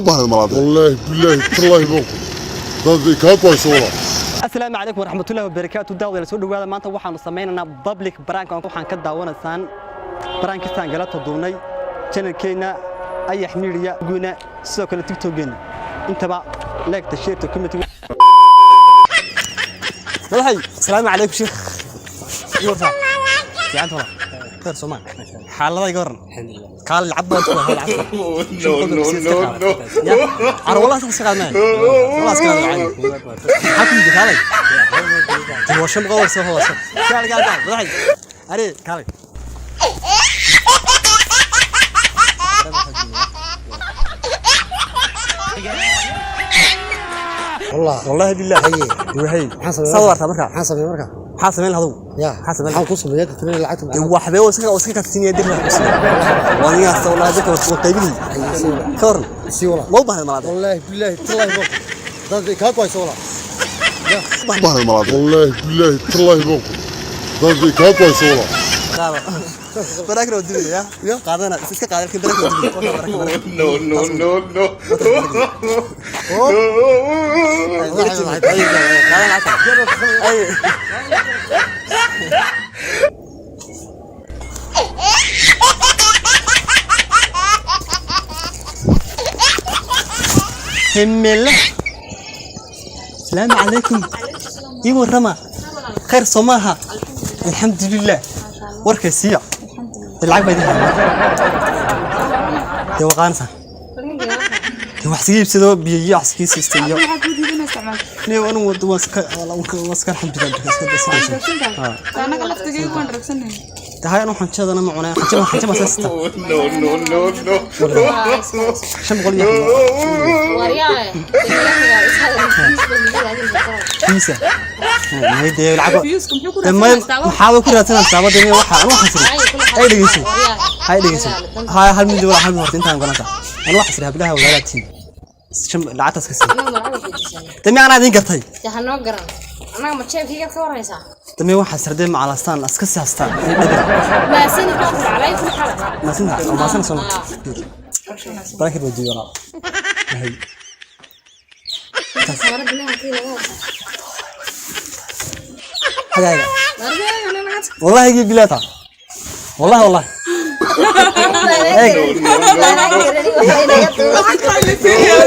Baahnayd malaade. Wallaahi billaahi tallaahi baan ku dad kaa goyso walaa. Asalaamu calaykum waraxmatullahi wabarakaatu. Daawadayaal, soo dhawaada. Maanta waxaanu samaynaynaa public prank. Waxaan ka daawanaysaan prank-istaan gala toduubnay channelkeena Ayax Media guna, sidoo kale TikTokgeena. Intaba like-ta, share-ta, comment. Madaxay, asalaamu calaykum sheekh. Iwarta fiicanta wala khayr Soomaa xaalada iga waran kaal lacag badan ku lacag. No, no, no, no. Ya ar wallah iska qaadnay, wallah iska qaadnay. Maxaa ku yidhi? Kaalay dee, waa 500 soo hoos. Kaal kaal kaal madaxay, are kaalay. Wallah. Wallahi billahi. Haye. Waxay Maxaan sameeyay? Soo warta marka. Maxaan sameeyay marka? Maxaa sameyn lahadow? Ya. Maxaan sameyn? Maxaan ku sameeyay dadka lacagta? Dee waxbee oo iska katinaya dirna waa nigaas wallahi dadka waa qaybinay ka waran. Si walaa. Ma u baahnayd malaade? Wallaahi billaahi tallaahi baan ku dad kaa goyso walaa. Baahnayd malaade. Wallaahi billaahi tallaahi baan ku dad kaa goyso walaa. Qaado baraakna waa dubaya ya qaadana iska qaada, laakiin baraakna waa dubaya. No, no, no, no. Qaadana lacagta. Ay. Himila. Salaamu calaykum. Ii warrama. Khayr soo maaha? Alxamdulilah. Warkay siiya. Dee lacag baa idin hayaa. Dee waa qaanaysaa. Dee wax iska iibsado, biyo iyo wax iska siista iyo. Nee, anigu wado waan iska alxamdulilah iska sidaysa. Anaga laftigaygu waan ragsanay. Dee hay, anigu xanjadana ma cunay. Xanjada xanja ma siista. No, no, no, no. 500 iyo fiisa. May dee lacag Fiyuuska muxuu ku dee may raadsanaysaa? Maxaaba ku raadsanaysaa badda waxa anu waxaan tiri ay dhegeyso, hay dhegeyso, hay hal mid wala hal mid horta intaan garanaysaa anu waxaan tiri hablaha walaalatiin shan lacagtaas ka sii. Dee mi anaa idin gartay? Dee waxaa sardee macalastaan iska siyaastaan maasinta oo maasina soo barakir baa duuyo walaal. Hay. Hagaaga wallahi gii bilaata wallahi wallahi. Eeg. Lacagta la fiiriyaa.